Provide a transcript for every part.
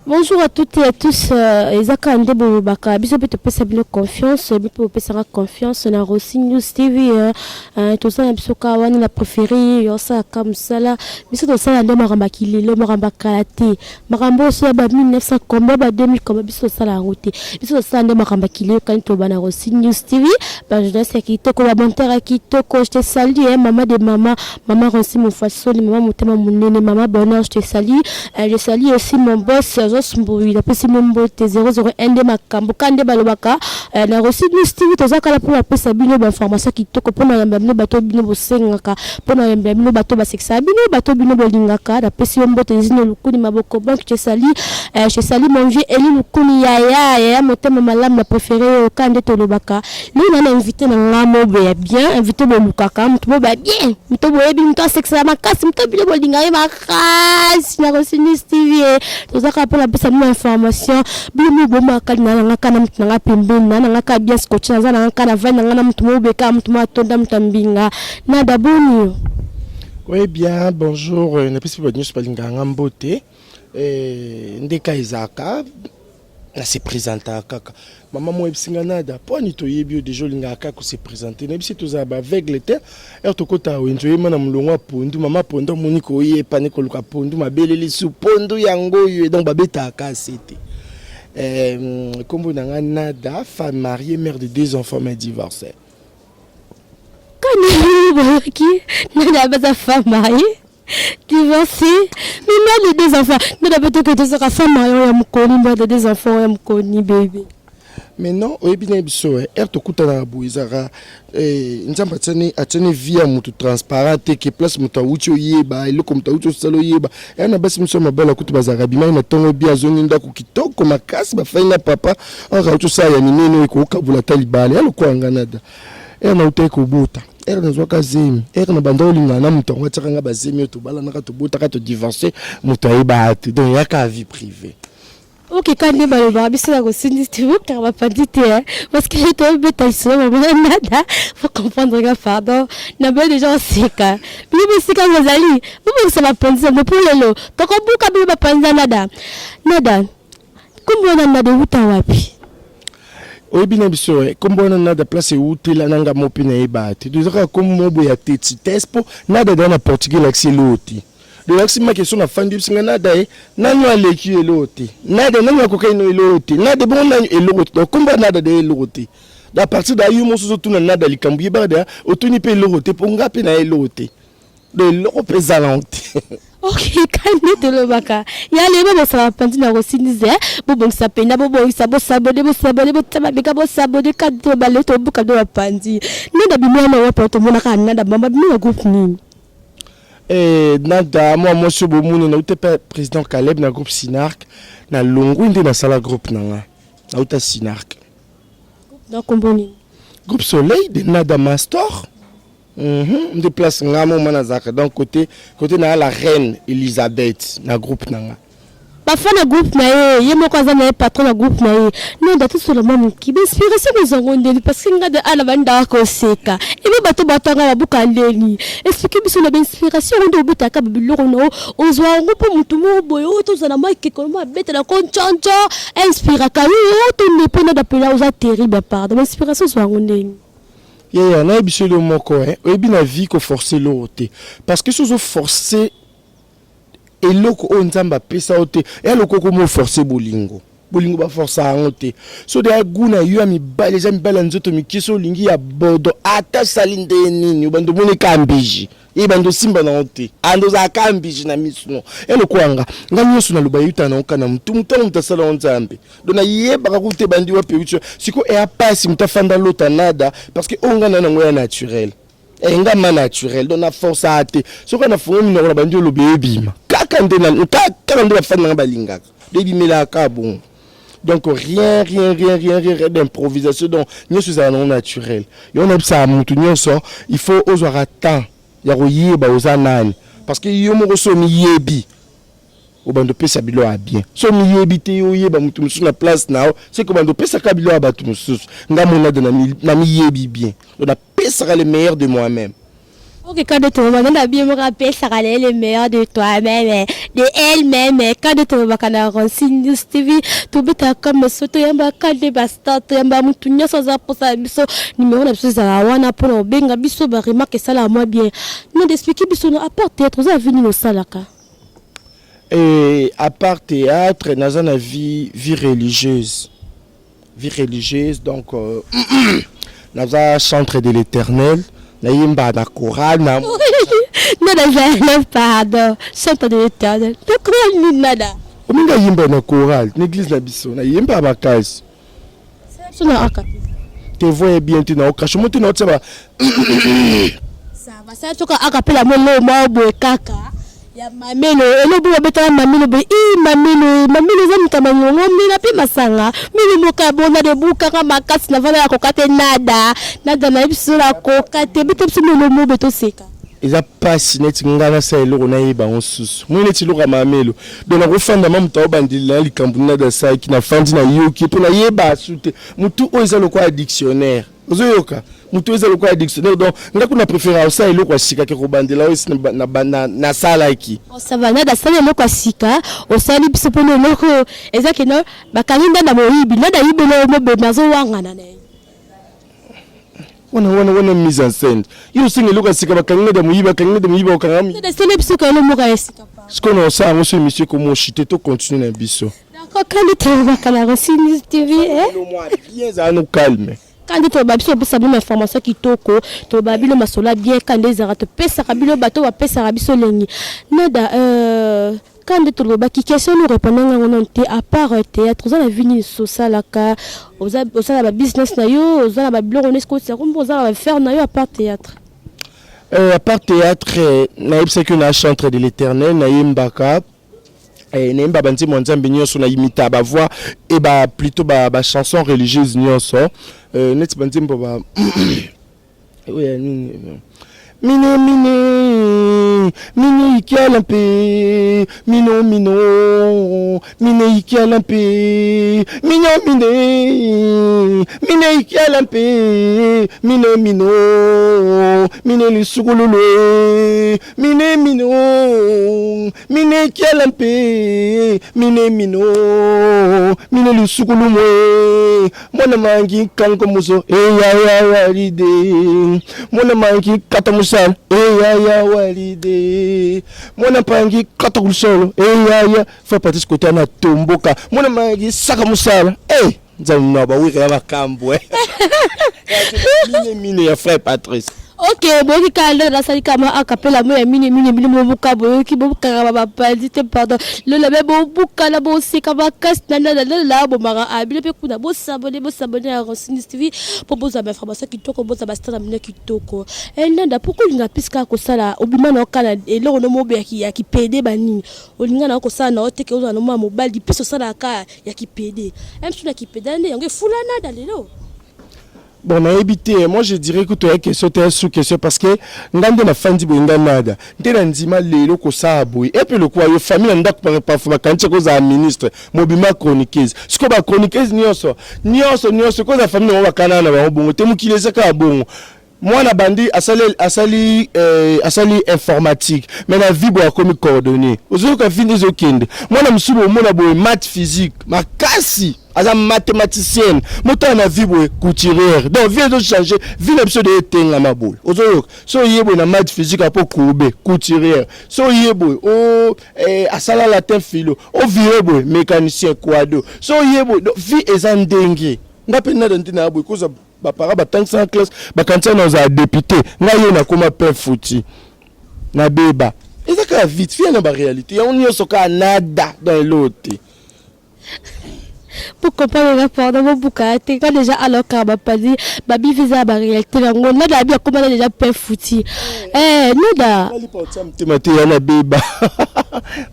Bonjour à toutes et à tous. Eza kaka nde bolobaka biso mpe topesa bino confiance, bino mpe bopesaka confiance na Rossy News TV. Toza na biso kaka wana na préféré yo osalaka mosala. Biso tosala nde makambo ya kilelo, makambo ya kala te, makambo oyo so ya ba 1900 combien, ba 2000 combien, biso tosala yango te. Biso tosala nde makambo ya kilelo. Kani toloba na Rossy News TV, bajournaliste ya kitoko, bamonteur ya kitoko. Je te salue, hein, mama de mama, mama Rossy Mofasoli, mama motema monene, mama bonheur, je te salue. Je salue aussi mon boss Jos Mboui, napesi mo mbote 001 nde makambo ka nde balobaka na Rossy News TV. Toza kala mpona apesa bino bainformation kitoko, mpona yamba bino bato bino bosengaka, mpona yamba bino bato basekisaka bino, bato bino bolingaka. Napesi yo mbote, Zino Lukuni Maboko Bank, je salue. Je salue mon vieux Eli Lukuni, yaya, yaya motema malamu na préféré oyo. Ka nde tolobaka, lelo na invité na nga mobo ya bien, invité bolukaka, moto boba bien, moto boyebi, moto asekisaka makasi, moto bino bolingaka ye makasi na Rossy News TV. Toza kaka mpona apesa bino information. Bino mo bomaka na nanga kaka na moto nanga pembeni na nanga kaka bien scotché, naza nanga kaka na vai nanga na moto mobeka, moto mo atonda, moto ya mbinga na daboni yo. Oui, bien, bonjour. Napesi mpe bato nyonso balingaka nga mbote. Ndeka ezalaka na se présentaka kaka. Mama mo oyebisi nga: "Nada, mpo ani toyebi yo déjà, olingaka kaka kose présenter." Nayebisi: "Tozala baaveugle te." Ere tokota wenze, oyema na molongo ya pondu. Mama pondu amoni koyepa ne koluka pondu, mabeleli su pondu yango oyo. Donc babetaka se te. Nkombo na nga Nada, femme mariée, mère de deux enfants mais divorcée. Kani boyoki, Nada baza femme mariée, divorcée mais mère de deux enfants. Nada mpe toke tozaka femme mariée ya mokoni, mère de deux enfants ya mokoni, bébé. Mais non, oyebi na biso ere tokutanaka boye, ezalaka Nzambe atiani vie ya motu transparent te, ke place moto awuti oyeba, eloko moto awuti osala oyeba. Eya na basi mosu ya mabala kutu bazalaka bimai na ntongo, bi azongi ndako kitoko makasi, bafai na papa or awuti osala ya minene oyo ekokabula ata libala. Ya lokola nga Nada, ere nautaki kobota, ere nazwaka zemi, ere na banda olingana na moto yango atiaka nga bazemi oyo, tobalanaka, tobotaka, todivorce, moto ayebaka te. Donc eyaka vie privée. Ok, ka nde balobaka, biso na kosindi te, bokaka bapandi te, parce que tobeta lisolo mama Nada, faut comprendre nga, pardon, naboye déjà oseka bino. Bisika bozali, bobongisa bapanzi yango mpo lelo tokobuka bino bapanzi ya Nada. Nada, kombo wana Nada ewuta wapi? Oyebi na biso, kombo wana Nada, place ewutela nanga mo mpe nayeba te. Toza kaka kombo mo boye ya teti tes, mpo Nada da na portugais elakisi eloo te. Elakisi ma question. Nafandi bisinga Nada ye nani aleki yo eloko te, Nada nani akokai no eloko te, Nada bongo nani eloko te. Donc kombo ya Nada da eloko te. À partir da yo mosusu otuna Nada likambo, yebaka da otuni mpe eloko te, mpo nga mpe na ye eloko te. Donc eloko mpe ezala te. Ok, kandi tolobaka ya lelo, bobongisa bapanzi na kosindiza, bobongisa mpena, bobongisa, bosabone, bosabone, botia babeka, bosabone. Kandi toloba, lelo tobuka nde bapanzi. Nada bimi wana wapi? Tomonaka Nada mama bimi na groupe nini? Nada mwa mwasi oyo bomoni, nauta mpe président Caleb na groupe Sinark. Nalongwi nde nasala groupe na nga, nauta Sinark. Na kombo nini? Groupe Soleil de Nada Master. Nde place nga moma nazalaka. Donc côté na la reine Elisabeth na groupe na nga. Bafa na groupe na ye, ye moko aza na ye patron na groupe na ye. Nanda, tosola mwa moki, bainspiration kozwango ndeni? Parce que nga de ana bandaka koseka ebe bato batanga babuka ndeni. Explique biso na bainspiration yango nde obetaka babiloko na yo, ozwa yango mpo motu moko boye oyo tozala mwa ekeko mo abetelako nconco, inspiraka yo oyo tonde mpo Nada mpena oza terrible. Pardon, bainspiration ozwa yango ndeni? Yeya, nayebi so elo moko, oyebi na vie koforce eloko te, parce que so ozoforce eloko oyo Nzambe apesa yo te, eya lokoko mo force bolingo. Bolingo baforsa yango te. So deya gu na yo ya mibali eza mibali ya nzoto mike, so olingi ya bodo, ata sali nde nini, obanda omoni ka mbiji e bando osimba nango te, ando ozalaka mbiji na miso no. Ya lokola nga, nga nyonso naloba eyuta nango ka na motu, motu yango moto asala yango Nzambe. Donc nayebaka kutu te bandi wapi euti. Sikoyo eya pasi moto afanda lota Nada, parce que oyo nga na nango ya naturel, nga ma naturel. Donc na force te. Soki nafungi minoko na bandi oloba, ebima kaka nde kaka nde bafandi nanga balingaka nde ebimelaka kaka bongo. Donc rien, rien, rien, rien, rien, rien d'improvisation. Donc nyonso ezala nango naturel. Yo nayebisaka motu nyonso, il faut ozwaka temps ya koyeba oza nani, parce que yo moko so omiyebi, obanda opesa biloko ya bien. So omiyebi te, yo oyeba motu mosusu na place na yo, seke obanda opesaka biloko ya bato mosusu. Nga monade na miyebi bien, donc napesaka le meilleur de moi-même. Ok, quand tolobaka na bien moko apesaka na ye le meilleur de toi-même, de elle-même. Quand tolobaka na Ronsi News TV, tobetaka meso, toyambaka nde bastar, toyamba mutu nyonso aza mposa na biso. Numéro na biso ezalaka wana mpona kobenga biso. Baremarque esalaka mwa bien. Nde explique biso no, à part théâtre, oza vie nini osalaka? Et à part théâtre, naza na vie religieuse, vie religieuse. Donc naza chantre de l'Éternel, nayemba na chorale na Nada, na pardon, chantre de l'Éternel, tokoma nini, Nada? Omingi ayemba na chorale na église na biso, nayemba makasi. Biso na aka. Te voye bien te, na okashe mo te, na otia ba Ça va, ça toka akapela mo lo mwa boye kaka ya mamelo elobi babetaka mamelo boye. I mamelo, mamelo eza moto ya mangongo, mela mpe masanga mino moka ya bona debukaka makasi na vanda ya koka te. Nada, Nada, nayebi biso na koka te, bete biso melo mo be toseka. Eza mpasi neti ngai nasala eloko nayeba yango susu moi neti eloko ya mamelo. Donc nakofanda ma moto aobandelela na likambo nada asalaki, nafandi nayoki mpo nayeba asu te. Motu oyo eza lokola dictionnaire, ozoyoka motu oyo eza lokola dictionnaire. Donc ngai kuna préféré osala eloko ya sika ke kobandela oyo esi nasalaki. Ça va, Nada, asali eloko ya sika, osali biso mpona eloko eza keno bakangi nda na moyibi. Nada ayibeli mobembe, azowangana na ye. Wana mise en scène. Yo osenga eloko ya sika, bakangi nada moyibi, bakangi nada moyibi, bakanga. Nada, asali biso ka eloko moko ya sika pa. Sikoyo na osala yango so émission ekomoshi te, tocontinue na biso. D'accord. Kandi tolobaka na Rosi News TV, eh? Bien, ezala no calme. Kandi toloba biso topesa bino information kitoko, toloba bino masolo ya bien. Kandi ezalaka topesaka bino bato bapesaka biso elengi. Nada, kandi tolobaki question no répondre ngango nano te. À part théâtre, oza na vie nini osalaka? Osala babusiness na yo, oza na babiloko nesi kotiako mpo oza na baaffaire na yo, à part théâtre? À part théâtre, nayebisaki yo na chantre de l'Éternel, nayembaka, nayemba banzembo ya Nzambe nyonso, nayimita bavoix e ba plutôt bachanson ba religieuse nyonso, neti banzembo ba oyo ya nini, mine mine mine ikiala mpe mino mino mine ikiala mpe mino mine mine ikiala mpe mino mino mine lisukululu mine mino mine ikiala mpe mine mino mine lisukulu mwe mwana mangi kanko muso eyaya walide mwana mangi kata musala eyaya walide mwana mpangi kata kusolo eyaya. Frère Patrice kote na tomboka mwana mangi saka musala e Nzambe na bawika ya makambo mine mine ya frère Patrice. Ok, boyoki kaka nde nasali kama akapela mo ya mine mine bino bobuka, boyoki bokangama bapanzi te. Pardon, lola me bobukana, boseka makasi na nana bomaka a bino mpe kuna. Bosabone, bosabone ya Rosi News TV mpo bozwa bainformation kitoko, bozwa bastar na bino kitoko. Nanda, pourquoi olinga mpisi kaka kosala obima na okala eloko no mobe ya kipede banini olinga na kosala na yo teke ozwa na mwa mobali mpisi osalaka ya kipede msu na kipede nde yango efula Nada lelo? Bon, nayebi te. Moi je dirais que toya question te, sous question, parce que nga nde nafandi boye, nga Nada nde na ndima lelo kosala boye epe lokola yo famille na ndako parfois bakanisi kozala ministre mobima chroniqueuse. Sikoyo bachroniqueuse nyonso nyonso nyonso kozala famille nango bakana na bango bongo te. Mokili eza kaka bongo. Mwana bandi asali informatique, mais na vie boye akomi coordonné. Ozoyoka vie nde ezokende. Mwana mosusu omona boye math physique makasi, aza mathématicienne, motala na vie boye couturière. Donc vie ezochange, vie na biso de etengama boye. Ozoyoka so oye boye na math physique apo courbe couturière, so oye boye o asala latin philo, ovire boye mécanicien quado, so oye boye. Donc vie eza ndenge nga mpe Nada nde na boye koza bapara batangisaka classe, bakanisa na ozala député. Ngai ye nakoma pe futi nabeba. Eza kaka vite fia na baréalité yango nyonso kaka Nada dans eloo te. Pour comprendre nga, pardon, bobuka te ka déjà. Alors kaka bapanzi babivi eza ya baréalité yango. Nada abi akomana déjà pe futi. Nada. Otia motema te ya nabeba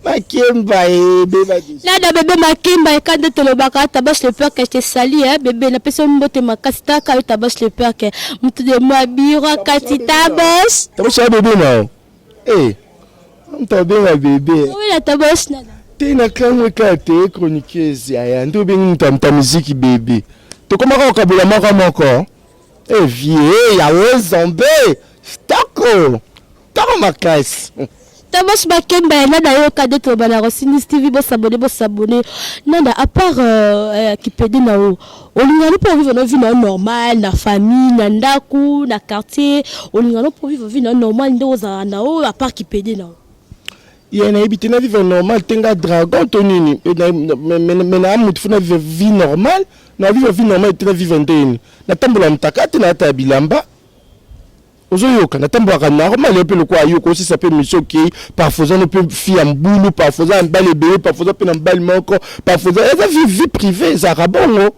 makemba ebeba. Nada bebe makemba eka nde tolobaka. Tabash le peur que je te sali, hein, bébé, napesi yo mbote makasi. Taka yo Tabash le peur que mutu de moi biro kati Tabash. Tabash ya bébé nao moto abenga bébé. Owela Tabash, Nada. Te, nakango kaka te, chroniqueuse yaya nde obengi moto ya moto ya miziki bébé. Tokomaka kokabola moko moko e vie yawe zombe stoko. Kitoko makasi. Tabash Bakemba ya Nada yoka nde toloba na Rossy News TV bosabone bosabone Nada à part kipede na yo olingaka no mpo ovivre no vie na yo normal na famille na ndaku na quartier olingaka no mpo ovivre vie na yo normal nde ozalaka na yo à part kipede na yo. Ye nayebi te na vivre normal te nga dragon to nini mais na mutu fo na vivre vie normale na vivre vie normale te na vivre ndeni natambola mutaka te na ata ya bilamba. Ozo yoka natambolaka normal yo mpe lokola yo okosisa mpe mission okei. Parfois oza no mpe fille ya mbulu, parfois oza na mibali ebele, parfois oza mpe na mobali moko, parfois oza eza vie privée ezalaka bongo.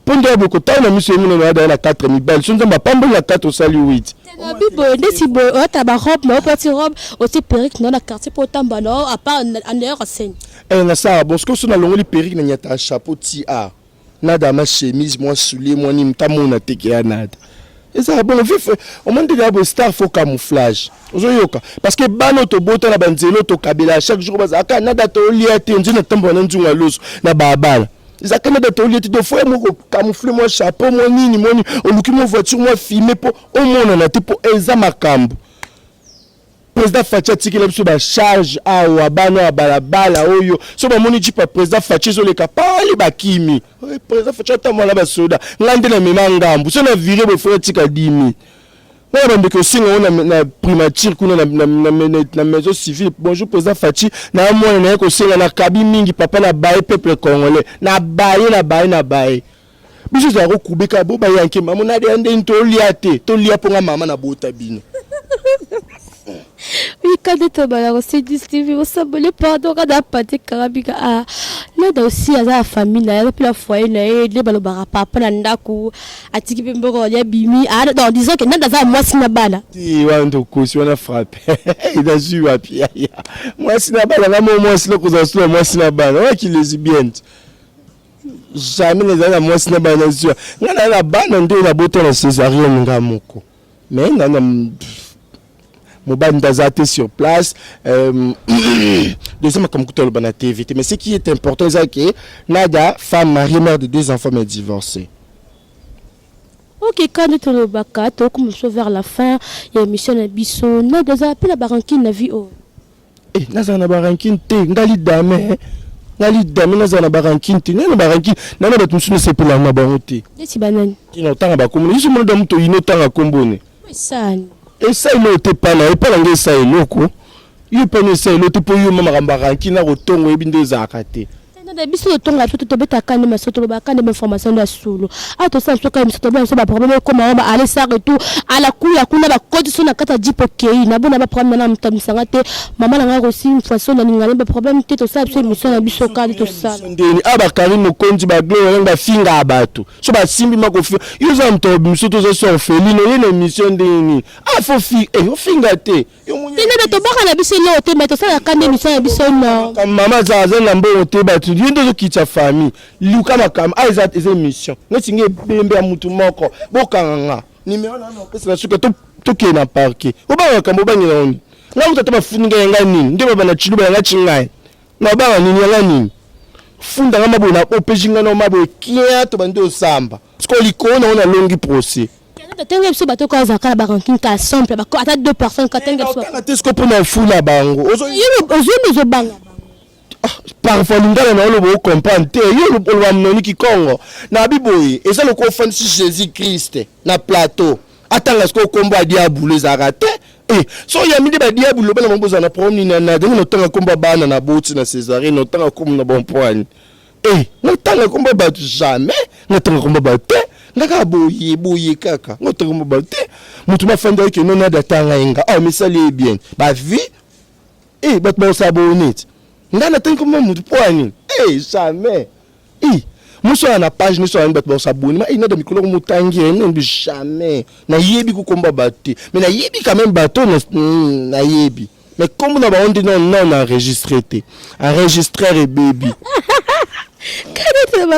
Mpo nde ya boye kotala na miso ye mino na na 4 mibali so Nzambe apamboli na 4 osali 8. Nabi boye ndeti boye oyata barobe na yo mpo oti robe, otie perruque na yo na quartier mpo otamba na yo à part en dehors ya scène. Eh, nasala bon soki so nalongoli perruque na nyata chapeau ti a nada ma chemise, mwa soulier, mwa nini tamona teke ya nada ezala bongo. Vif omoni ndenge ya boye star faut camouflage, ozoyoka, parce que bana oyo tobota na banzela oyo tokabela chaque jour bazalaka nada tolia te. Nzela natambola na nzungu ya loso na balabala ezalaka nada tolia te. Donc faut ya moko camoufle, mwa chapeau, mwa nini, mwa nini, oluki mwa voiture mwa fumée mpo omonana te, mpo eza makambo. Président Fatshi atikela biso bacharge awa. Bana ya balabala oyo so bamoni jeep ya président Fatshi ezoleka pali bakimi. Président Fatshi atambola na basoda, ngai nde namema ngambu so na vire boye fo atika 10 000. Wana bandeko osenga ngo na primature kuna na maison civile. Bonjour président Fatshi, na mwana naye kosenga na kabi mingi papa na baye peuple congolais na baye na baye na baye biso ezala kokubeka bo bayanke mama nade ya ndeni tolia te tolia mpo nga mama nabota bino. Oui, quand tobala Rossy TV, osabone, pardon, kada pate karabika. Ah, Nada aussi aza na famille na ye, aza mpe na foyer na ye nde balobaka papa na ndako atiki mpe mboka olia bimi. Ah, donc disons que Nada aza mwasi na bana. Ti wana tokosi wana frappe nazwi wapi yaya mwasi na bana? Nga mo mwasi lokozala so na mwasi na bana wana lesbienne, jamais nazali na mwasi na bana. Nazwa nga na na bana nde nabota na césarienne nga moko, mais nga na mobali nde aza te sur place. Deuxième makambo kuta aloba na TV te, mais ce qui est important eza ke Nada, femme mariée, mère de deux enfants, mais divorcée. Ok, quand tolobaka tokoma biso vers la fin ya émission na biso, Nada azala mpe na barancune na vie oyo? Eh, nazala na barancune te, ngali dame, ngali dame, nazala na barancune te, ngai na barancune nana bato mosusu nasepelaka na bango te. Neti banani? Tina otanga bakombo biso mona damu toyini otanga kombo ne. Esani. Esa eloko te pana epa na ngai, esa eloko yo epani, esa eloko te mpo yo ma makambo ya rancune na kotongo oyebi nde ezalaka te. Nada biso totonga biso tobetaka nde maso, tolobaka nde bainformation nde ya solo. Awa tosala biso kaka biso toboya biso baproblème ekoma wana baale sar et tout ala kuya kuna bakoti so na kati ya jeep okei nabona baproblème nana moto amisanga te. Mama na ngai Rosi façon nalingana baproblème te, tosala biso émission na biso kaka nde tosala. Ndeni awa bakarine mokonzi baglo bafingaka bato so basimbi makofinga yo oza moto miso toza so orpheline oye na émission ndenge nini? Ah, fo fi ofinga te. Te nde tobaka na biso eloko te, mais tosalaka nde émission na biso no. Mama aza na mbongo te, bato yo nde ozokitisa famille luka makambo a eza émission neti nge ebembe ya mutu moko bokanga nga nimero na opesa na suka tokende na parquet. Obanga makambo obangela oni nga mutu ata bafundi ngai yanga nini nde baba na chiluba yanga ti ngai na obanga nini yanga nini fundanga maboye na opesi ngai na maboye kia tobandi osamba sikoyo likolo nango nalongi procès. Tenge biso bato oyo azalaka na barancune ka simple ata deux personnes ka tenge biso. Otanga te sikoyo mpona ofula bango. Ozwi nde ozobanga. Parfois lingala na oloba ocomprendre te, yo oloba mononi kikongo na biboye eza lokola ofandisi Jésus Christ na plateau atanga sikoyo kombo ya diabulu ezalaka te. Eh, so oyambi nde badiabulu loba na bango bozala na problème nini na ndenge notanga kombo ya bana na boti na césarienne, notanga kombo na bompoani. Eh, notanga kombo ya bato jamais, notanga kombo ya bato te. Nga kaka boye boye kaka notanga kombo ya bato te. Moto mafandi ayeke no nada atanga ye nga awa misali ye bien bavie. Eh, bato bakosala boye neti ngai natangi kombo motu mpo ya nini? Eh, jamais. Eh, moso aya na page nyonso ayani bato bakosaboni ma nada mikolo ko motangi ye nini? Jamais nayebi kokomba bato te, mais nayebi quand même bato nayebi, mais kombo na bango nde non non enregistré te, enregistreur ebebi.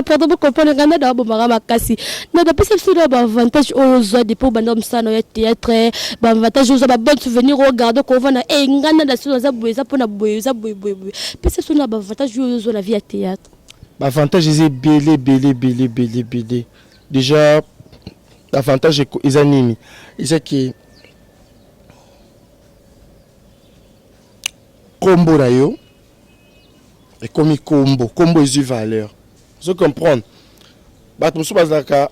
Pardon, bocomprendre nga nada abomaka makasi. Nada, apesa biso na baavantage oyo ozwa depuis obanda mosala na yo ya théâtre, baavantage ozwa, babonne souvenir oyo garde kovanda e nga nada so naza boye eza mpona boye eza boye boye boye. Pesa biso na baavantage oyo ozwa na vie ya théâtre. Baavantage eza ebele ebele ebele ebele ebele. Déjà avantage eza nini? Eza ke Kombo na yo ekomi kombo, kombo ezwi valeur. Ozo comprendre? Bato mosusu bazalaka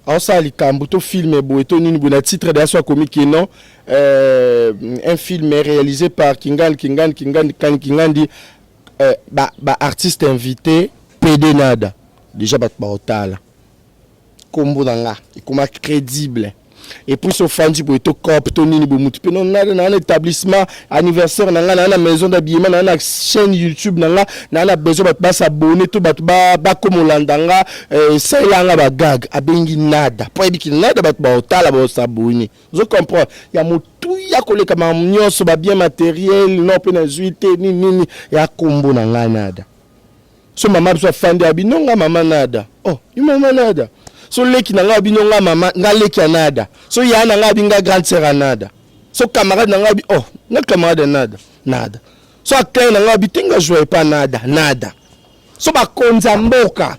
aosala likambo to film boye to nini boye, na titre deja so akomi ke non, un film réalisé par Kingandi, Kingandi, Kingandi, Kingandi, ba artiste invité PD Nada. Déjà bato baotala kombo na nga ekoma crédible. Et puis so ofandi boye to cop to nini boye, mutu mpe non, nada naa na établissement, anniversaire na nga, naa na maison d'habillement, naa na chaîne YouTube na nga, naa na besoin bato basabone to bato bakomolanda nga, esalela nga bagag. Abengi Nada mpo ayebiki Nada, bato baotala, baosabone. Ozo comprendre? Ya motuya koleka makambo nyonso, babien matériel no mpe nazwi te nini nini, ya kombo na ngai Nada. So mama biso afandi, abi no nga mama Nada, oh yo mama Nada. So leki na ngai, abi no nga mama, nga leki ya Nada. So ya na ngai, abi nga grande sœur ya Nada. So camarade na ngai, abi oh nga camarade ya Nada, Nada. So aclin na ngai, abi te nga joye pa Nada, Nada. So bakonzi ya mboka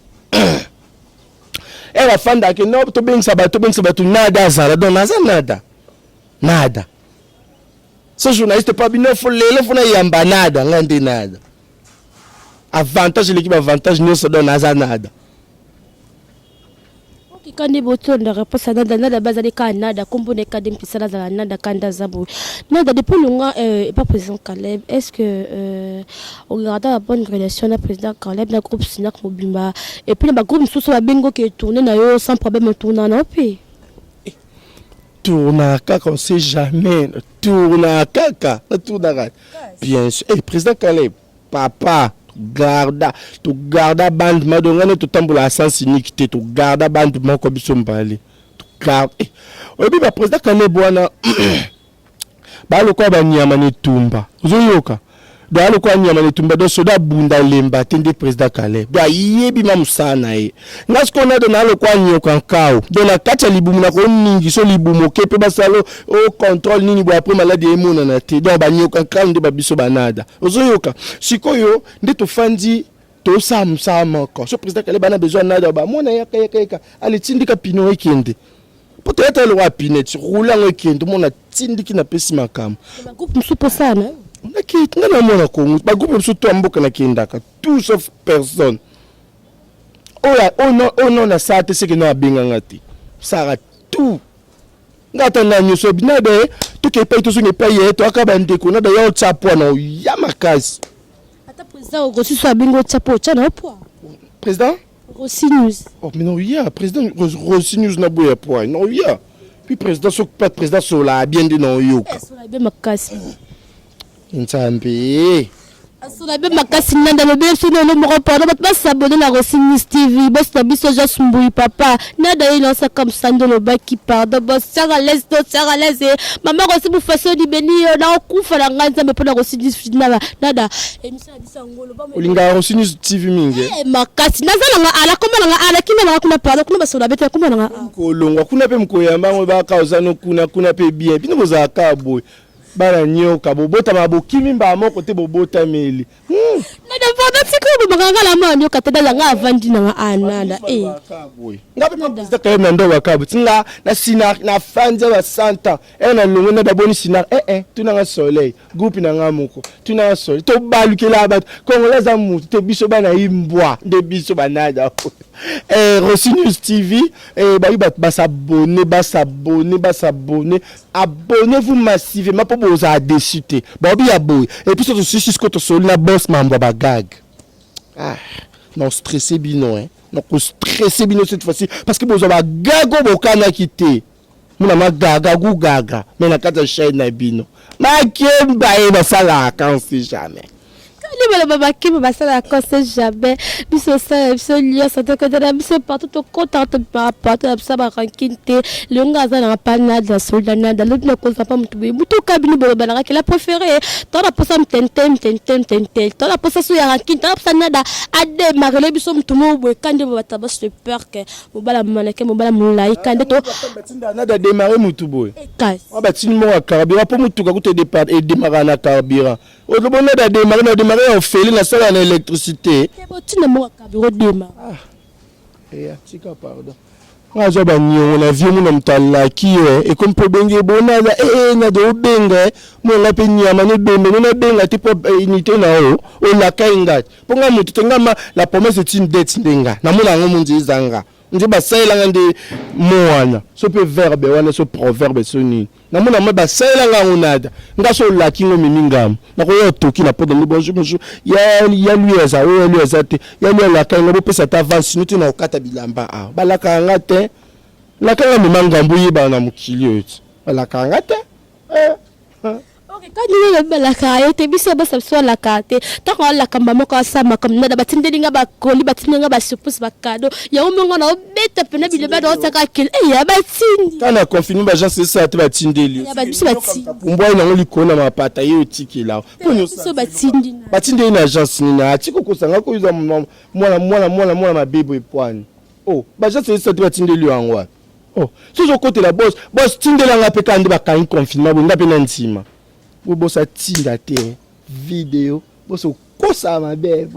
e bafandaka no, tobengisa bato, tobengisa bato, Nada azala. Donc naza Nada, Nada. So journaliste pa bino fo lelo fo nayamba Nada, ngai nde Nada. Avantage eleki baavantage nyonso, donc naza Nada. Okika nde botonda réponse ya Nada. Nada bazali kaka Nada, kombo na ekade mpisala azala Nada kanda aza boye. Nada, depuis olonga epa président Caleb, est ce que ogarda la bonne relation na président Caleb, na groupe Sinac mobimba, et puis na bagroupe mosusu babengi oke tourne na yo sans problème, tourna na yo mpe? Tournaka kaka, on sait jamais. Tournaka kaka, natournaka bien sûr. Hey, président Caleb papa, togarda, togarda bande mado ngai nde totambola à sens unique te, togarda bande moko biso mibale, togarde. Oyebi baprésident Caleb wana balokola banyama na etumba, ozoyoka? Donc alokola nyama na etumba, donc soda abunda lemba te. Nde président Caleb, donc ayebi ma mosala na ye. Nga sikoyo nado na alokola nyoka nkao, donc na kati ya libumu nakoningi so libumu oke mpe basala o contrôle nini boye, après maladi emonana te. Donc banyoka nkao nde babiso banada, ozoyoka? Sikoyo nde tofandi, tosala mosala moko. So président Caleb ana besoin nada, bamona yaka yaka yaka, ale tindika pino ekende mpo toyata eloko ya pine ti roule yango ekende, omona tindiki napesi makambo. Bagroupe mosusu mposala na yo? Naki nga namona Kongo, bagroupe mosusu to ya mboka nakendaka, tout sauf personne oyo oyo nasala te. Seke no abenganga te, salaka tout nga ata na nyonso nada toke epai, tozonga epai ye, toyaka bandeko. Nada ya otya poa na oya makasi. Ata président Rosi so abengi, otya po otya na yo poa? Président? Rosi News. Oh, mais non, ya président Rosi News na boya poa non ya. Puis président, soki pa président sola bien nde na oyoka. Asola be makasi. Nzambe. Asola be makasi. Nanda, lobi biso lelo moko pardon, bato basabone na Rosi News TV. Bosi na biso Jos Mbui, papa Nada ye lansaka mosando, olobaki pardon bos tiaka lese to tiaka lese. Mama Rosi Bufasoni beni yo na okufa na ngai Nzambe mpona Rosi News. Nada, émission na biso yango loba. Olingaka Rosi News TV mingi? Makasi. Naza nanga ala komba nanga ala kimia nanga kuna, pardon, kuna basola bete komba nanga. Kolongwa kuna mpe mokoyamba yango baka oza no kuna kuna mpe bien. Bino bozalaka boye, bana nyoka, bobotama bokimi mbala moko te, bobotameli. Nada, pardon, tika obomaka nga na mwana nyoka te. Dala nga avandi nanga anada. Boye nga mpe président Caleb na ndo bakabo ti nga na Sinar, nafandi ya ba 100 ans e na longo na baboni Sinar. Tunanga soleil, groupe na nga moko, tunanga soleil, tobalukela bato. Congolais aza mutu te, biso bana imbwa nde biso banada. Rossi News TV, bayi bato basabone, basabone, basabone, abonnez-vous massivement mpo bozala déçu te. Baobi ya boye. Et puis so tosisi siko, tosoli na boss mambo ya bagag. Ah, non, stressé bino, hein, donc stressé bino cette fois-ci parce que bozwa bagag oyo bokanaki te. Muna magaga gugaga mais na kati ya chaîne na bino, makemba ye basalaka, on sait jamais. Kali baloba bakima basalaka, on sait jamais. Biso osala biso nyonso, tokende na biso partout, tokotaka, tobimaka partout na biso barankine te. Lelo aza nanga pa Nada, solda Nada lobi nakozwa pa motu boye mutuka. Bino boloba nanga kela préféré to na posa mtente mtente mtente, to na posa so ya rankine, to na posa Nada ademarele biso motu moko boye. Kandi bato basi de peur ke mobala maneke, mobala molai kande to. Batinda Nada démarre mutu boye. Kasi. Batindi moko ya carburant mpo mutuka kuta edémarraka na carburant. Olobo Nada démarre na démarre ya ofele, nasala na électricité. Botinda moko ya carburant démarre. Eya, tika, pardon. Nga azwa ba niongo na vie omona moto alaki yo eh, ekomi mpo obengi ye bonaza eh, eh, nada obenga eh, mona nga mpe nyama na ebembe no nabenga te mpo eh, unité na yo olaka ye nga mpo nga moto te nga ma la promesse est une dette nde nga namona yango monzi eza nga nde basalelanga nde mo wana so mpe verbe wana so proverbe so nini Namona ma basalela nga yango nada nga so olaki ngo mimi ngambo nakoya otoki na poto bonjour bonjour ya ya lui aza oyo ya lui aza te ya lui alaka nga bopesa ata avance sino te na kokata bilamba awa balaka nga te laka nga mema ngambo oyebana na mokili oyo ti balaka nga te eh. Ok, quand nini olobi balakaka yo te biso bosa biso alakaka te ntango alaka mba moko asala makambo nada batindeli nga bakoli batindeli nga basurprise bakado yango mongo na obeta mpena biloba na otiaka kele eya batindi Kaka na confinement ba agence esala te batindeli ya ba biso batindi pumbwai nango likolo na mapata ye otikela biso batindi na batindeli na agence nini atiki okosanga koyoza mwana mwana mwana mwana mabe boye pwani o ba agence esala te batindeli yo yango wapi o soki ozokotela bos bos tindela nga mpe kaka nde bakangi confinement boye nga mpe na ndima bo bos atinda te video bos okosa mabe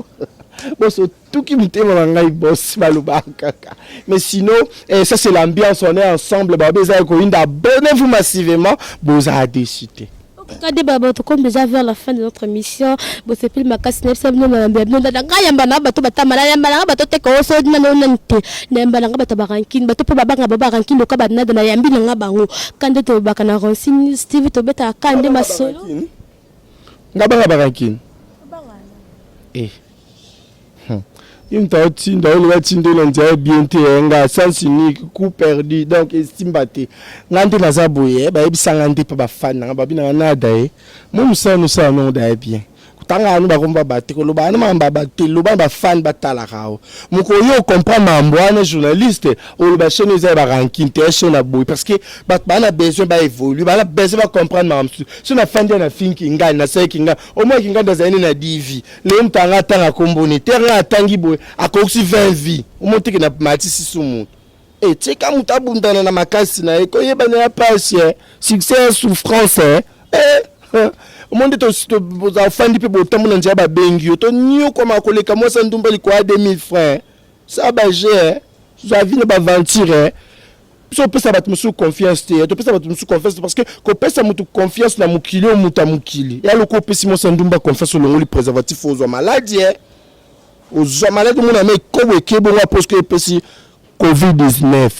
bos otuki motema na ngai bos balobaka kaka mais sinon eh, ça c'est l'ambiance, on est ensemble. Babe eza koyinda, abonnez-vous massivement, bozala déçu te. Kade baba, tokomi déjà vers la fin de notre émission. Bosepeli makasi na biso bino na bino na ngai yamba na bato batama na yamba na bato te ko so na na te na yamba na bato ba rankine bato pe babanga ba rankine loka ba nada na yambi na nga bango kande to baka na Ronsi News TV tobeta kande masolo. Nga banga ba rankine eh ye moto aotinda oyo batindeli on dirait bien te eh, nga sens unique, coup perdu, donc esimba te. Nga nde naza boye eh, bayebisanga nde mpe bafani nanga babi nanga nada ye mo mosala nosala nongo daye bien kotanga yano bakomba bate koloba yana makambo bate loba na bafani batalaka yo mokolo yo ocomprendre makambo wana journaliste oloba chaîne eza ya barankine te ya chaîne ya boye parce que bato baa na besoin baévolue, baa na besoin bacomprendre makambo mosusu. So nafandi ya na finki ngai nasalaki ngai omwaki ngai ndazali nde na divi lelo moto anga atanga komboni te nga atangi boye akokisi 20 vie omo teke na matisi su moto e tika moto abundana na makasi na ye koyebana ya pasi eh. Succès ya souffrance eh. Eh. Omoni nde ofandi mpe botambo na nzela babengi yo tonyokwama koleka mwasi ya ndumba likolo ya 2000 francs sa baje eh. Zwa vie na baventure eh. Biso opesa bato mosusu confiance te, topesa bato mosusu confiance te parce que kopesa moto confiance na mokili oyo moto ya mokili ya loko opesi mwasi ya ndumba confiance olongoli préservatif ozwa maladi eh. Ozwa maladi omona me ekobo ekebongo aposke epesi covid 19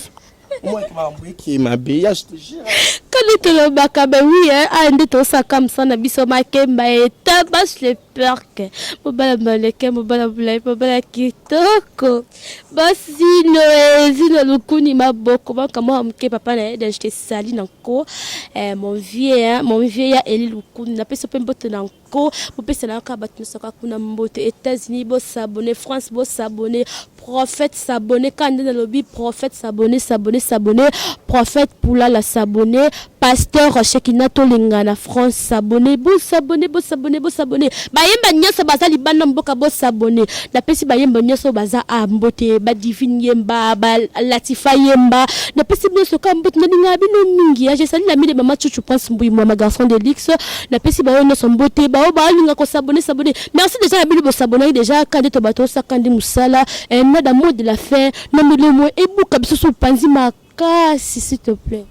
makambo eke mabe ya je te jure. Kani tolobaka ben oui hein, aya nde tosaka mosala na biso makemba etabas le perke mobala maleke mobala molai mobala kitoko basino ezino lukuni maboko banka mwa moke papa na ye je te sali na nko eh, mon vieux hein, mon vieux ya Eli Lukuni napesi mpe mbote na nko bopesa na kaka bato nyonso kaka kuna mbote. États-Unis bosabone, France bosabone, prophète s'abonner kaka nde nalobi prophète s'abonner, s'abonner, s'abonner, prophète Pulala s'abonner, pasteur Shekina Tolinga na France s'abonner, bosabonner, bosabonner, bosabonner, bayemba nyonso baza libanda mboka bosabonner. Napesi bayemba nyonso baza a mbote ba Divine Yemba ba Latifa Yemba napesi nyonso ka mbote nalingaka bino mingi. Je salue l'ami de mama Chuchu Prince Mbuyi ma garçon de luxe. Napesi baoyo nyonso mbote baoyo balinga kosabonner s'abonner. Merci déjà na bino bosabonaki déjà kande to bato osaka nde mosala eh, nada mot de la fin na milomo ebuka biso so panzi makasi s'il te plaît.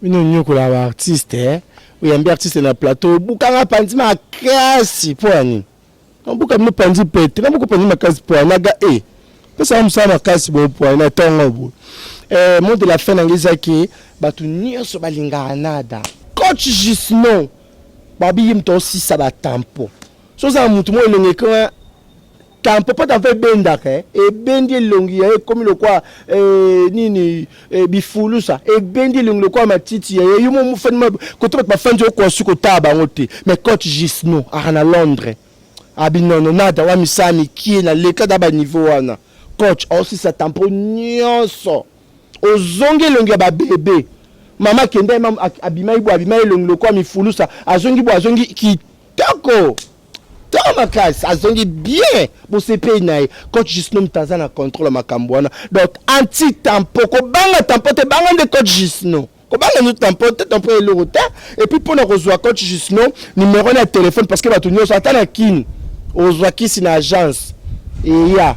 Bino nyokola ba artiste eh? Oyambi artiste na plateau obukanga panzi makasi mpo ya nini nabuka bino panzi pete nabuka panzi makasi mpo ya naga e pesaka mosala makasi boye mpo ya na ntongo boye eh, mot de la fin nange ezaki bato nyonso balingaka nada coach Jusno babi ye moto osisa batampo so ozala motu moko elongi ekoma tampo mpo tampo ebendaka eh. Ebendi elongi ya ye ekomi lokwa eh, nini eh, bifulusa ebendi elongi lokwa matiti ya ye yo mofandi kote bato bafandi okoka su kotala bango te. Mais coach Jusno aka na Londres abi nono nada wa misala mikie naleka da baniveau wana coach aosisa tampo nyonso ozongi elongi ya babebe mama akende abimaki boye abimaki elongi lokwa mifulusa azongi boye azongi kitoko to makasi azongi bien bosepeli na ye. Coach Jusno moto aza na contrôle ya makambo wana donc anti tampo kobanga tampo te banga nde coach Jusno kobanga nde tampo te tampo eloko te. Et puis mpona kozwa coach Jusno numéro na ya téléphone parce que bato nyonso ata na kini ozwa kisi na agence eya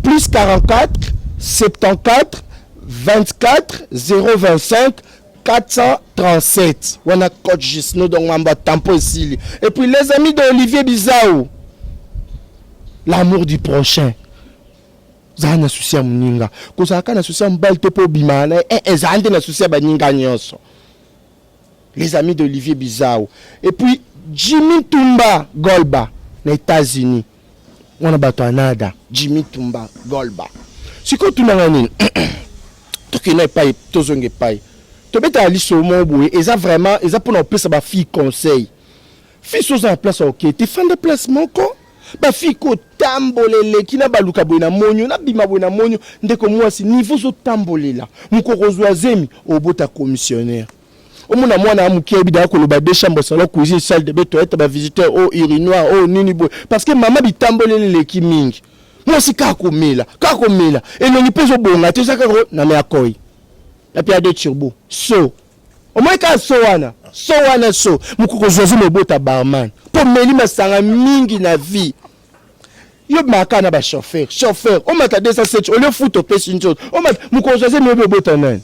plus 44. 74 24 025 437 wana coach Gisno, donc mamba tampo esili. Et puis les amis d'Olivier Bizao, l'amour du prochain, zala na souci ya moninga. Kozalaka na souci ya mobali te mpo obimaka na ye, ezala nde na souci ya baninga nyonso. Les amis d'Olivier Bizao et puis Jimmy Tumba Golba na États-Unis, wana bato ya nada. Jimmy Tumba Golba, sikoyo tunanga nini? Tokende epai, tozonga epai, tobetaka liso moko boye. Eza vraiment, eza mpona kopesa bafille conseil. Fille, oza na place ya okee te, fanda place moko. Bafille kotambola eleki na baluka boye na monio, nabima boye na monio. Ndeko mwasi, niveau ozotambolela, mokoko ozwa zemi, obota commissionnaire. Omona mwana ya moke, yebi daya koloba deux chambres, salon, cuisine, salle de bain, toilette, bavisiteur, o urinoir, o nini boye, parce que mama bitamboleli eleki mingi. Mwasi kaka komela, kaka komela, elongi mpe ezobonga te. Eza kaka na me akoi ya mpe ya deux turbo so, omoi kaka so wana, so wana, so mokoko ozwa zemi, obota barman, mpo meli masanga mingi na vie. Yo bimaka na bachauffeur, chauffeur omata 207, olie futa, opesi nzoto, omata, mokolo ozwa zemi, oyebi obota nani?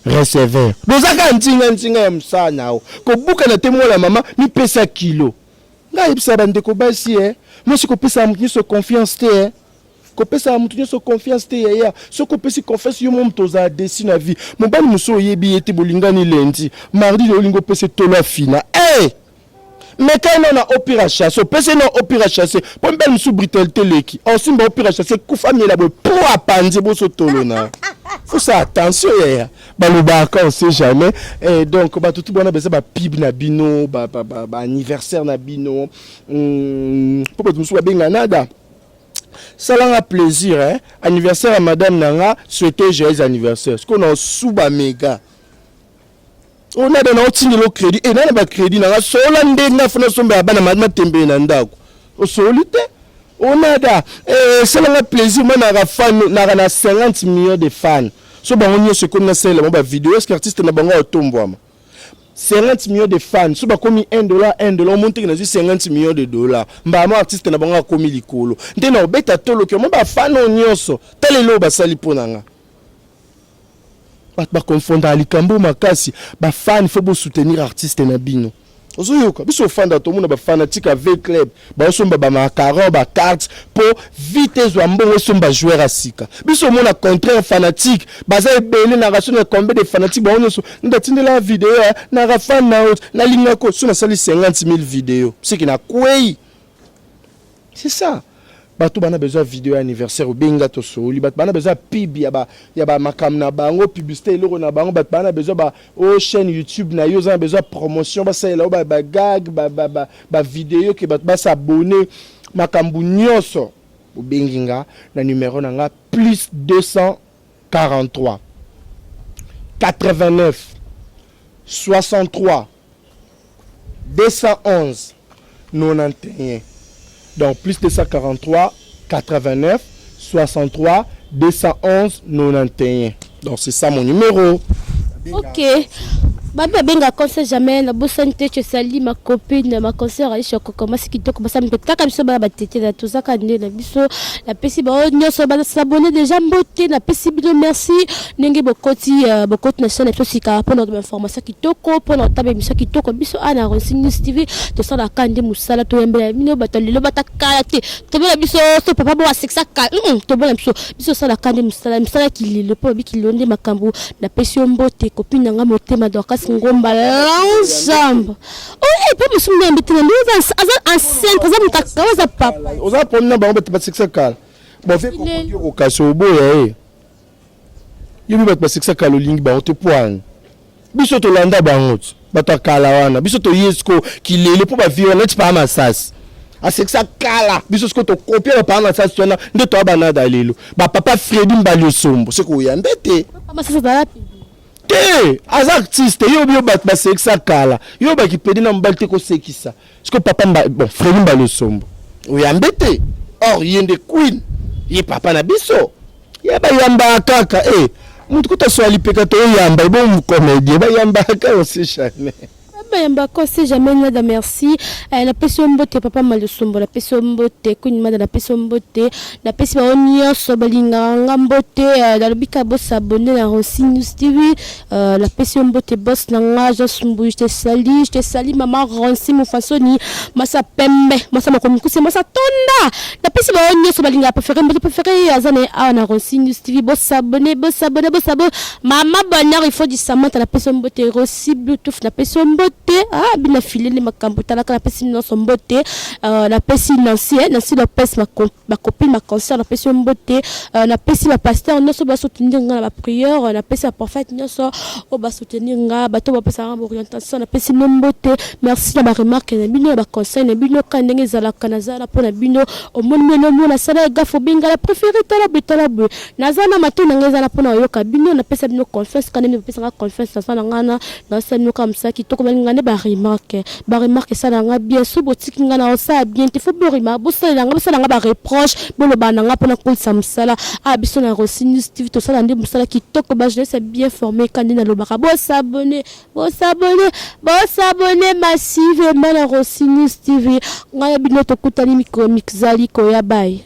Receveur. Boza kaka ntinga ntinga ya mosala na yo, kobukana te. Mwana mama, mipesa kilo. Ngai ayebisaka bandeko basi, mwasi, kopesaka moto nyonso confiance te, kopesaka moto nyonso confiance te, yaya. Soki opesi confiance, yo mo moto ozala déçu na vie. Mobali mosusu, oyebi ye te, bolingani lundi, mardi, olingi opesa tolo afina, hey! Meka ye na opira chasse, opesi na opira chasse, mpo mibali mosusu brutalité eleki. Osimba opira chasse, kufa miela boye po apanzi boso tolo na. Faut ça, attention yaya, balobaka, on sait jamais. Eh, donc bato tu bwana baza bapub na bino, baanniversaire na bino, mpo bato mosusu babenga nada. Salanga plaisir, hein? Anniversaire ya madame na nga, souhaiter joyeux anniversaire. Sikoyo na osuba mega onada na otindela crédit e nana bacrédit na nga, sola ndenge nga fona somba ya bana matembele na ndako, osoli te. Onada, esalanga plaisir, ma naka fan, naka na 50 millions de fans. So bango nyonso ekomi nasalela bango bavideo, est-ce artiste na bango atombwama? 50 millions de fans, so bakomi 1 dollar, 1 dollar, omoni teke nazwi 50 millions de dollars. Mbama artiste na bango akomi likolo nde na obeta toloki omo bafan oyo nyonso. Tala eloko basali mpo na nga. Bato bakonfondaka likambo makasi. Bafan, faut bosoutenir artiste na bino. Ozoyoka biso ofanda, tomona bafanatique ya V Club baosomba bamacaron, bacarte, mpo vite ezwa mbongo, esomba joueur ya sika. Biso omona contraire, fanatique baza ebele na ration na combien de fanatique, bango nyonso nde atindela video naka fan na yo, nalingako. So nasali 50 000 video, seki nakwei. C'est ça. Bato bana besoin video ya anniversaire, obenga, tosoli. Bato bana besoin pub ya bamakambo na bango, publicité eloko na bango. Bato bana besoin ba o chaîne YouTube na yo, oza na besoin promotion, basalela yo bagag, bavideo, ke bato basabone, makambo nyonso, obengi nga na numero na nga plus 243 89 63 211 91. Donc plus 243 89 63 211 91. Donc c'est ça mon numéro. Ok, babi babengaka, on sait jamais. Nabosani te, tosali ma copine, ma concert Aisha Koko, mwasi kitoko, basali mpe kaka biso bana batete na tozaka nde na biso. Napesi bango nyonso basabone déjà mbote, napesi bino merci ndenge bokoti, bokoti na chaîne na biso sika mpona bainformation kitoko, mpona kotaba émission kitoko. Biso a na Ronsi News TV tosalaka nde mosala, toyembela bino bato lelo batakala te. Tobela biso so papa bo asekisa kala, tobona biso, biso osalaka nde mosala, mosala kilelo mpo babi kilelo nde makambo. Napesi yo mbote, copine na nga motema, Dorcas Ngomba l'ensemble oyo mpe mosusu nde yambi te. Aza enceinte, aza moto akawa, aza papa. Oza problème na bango, bato basekisa kala. Bon, fe kokasi oboya ye, yo mpe bato basekisa kala, olingi bango te. Poane biso tolanda bango ti bato ya kala wana. Biso toye siko kilelo mpo bavie wana neti paa masasi asekisa kala. Biso siko tokopia bapaa masasi wana nde toya banada lelo. Bapapa Fredi Mbali Osombo, seko oyambe te. Masasi azala te, aza artiste. Yo bio bato basekisa kala, yo bakipedi na mobali te kosekisa. Siko papa mba, bon, Fredi Mbali Osombo oyambe te, or ye nde queen, ye papa na biso, ye bayambaka kaka e mutu kuta so alipeka, toyamba ebo comédien, bayambaka, on sait jamais. Mayamba ko se jamais nada, merci. Napesi yo mbote, papa Malusumbo, napesi yo mbote, Queen Mada, napesi yo mbote, napesi bango nyonso balingaka nga mbote. Nalobi ka bos'abonner na Rossy News TV. Napesi yo mbote, boss na nga Jean Sumbu, je te salue, je te salue, mama Ronsi Mofasoni, masa pembe, masa makomikuse, masa tonda. Napesi bango nyonso balingaka Préféré mbote. Préféré aza na ye awa na Rossy News TV. Bos'abonner, bos'abonner, bos'abonner. Mama Bonheur, il faut du Samantha, napesi yo mbote. Rossi Bluetooth, napesi yo mbote. Ah, bina filele makambo talaka, napesi nyonso mbote. Napesi Nancy, Nancy Lopez, ma copine, ma consœur, napesi yo mbote. Napesi bapasteur nyonso basoutenir nga na baprière, napesi baprophète nyonso oyo basoutenir nga, bato bapesaka baorientation, napesi bino mbote. Merci na baremarque na bino, na baconseil na bino. Ka ndenge ezalaka, nazala mpo na bino. Omoni bino, omona asala gaffe, obengala Préféré, tala boye, tala boye. Naza na matoi na ngai, eza na mpona koyoka bino. Napesa bino confiance ka ndenge bapesanga confiance. Naza na ngai na nasala bino kaka mosala kitoko. Balinga nde baremarque, baremarque esala nga bien. So botiki ngai na osala bien te, faut borima, bosalela nga, bosala nga bareproche, boloba na nga mpona kolisa mosala. A biso na Rossy News TV, tosala nde mosala kitoko, bajeunesse bien formé. Ka nde nalobaka, bos'abonner, bos'abonner, bos'abonner massivement na Rossy News TV. Ngai ya bino, tokutani mikolo mikzali koya. Bai.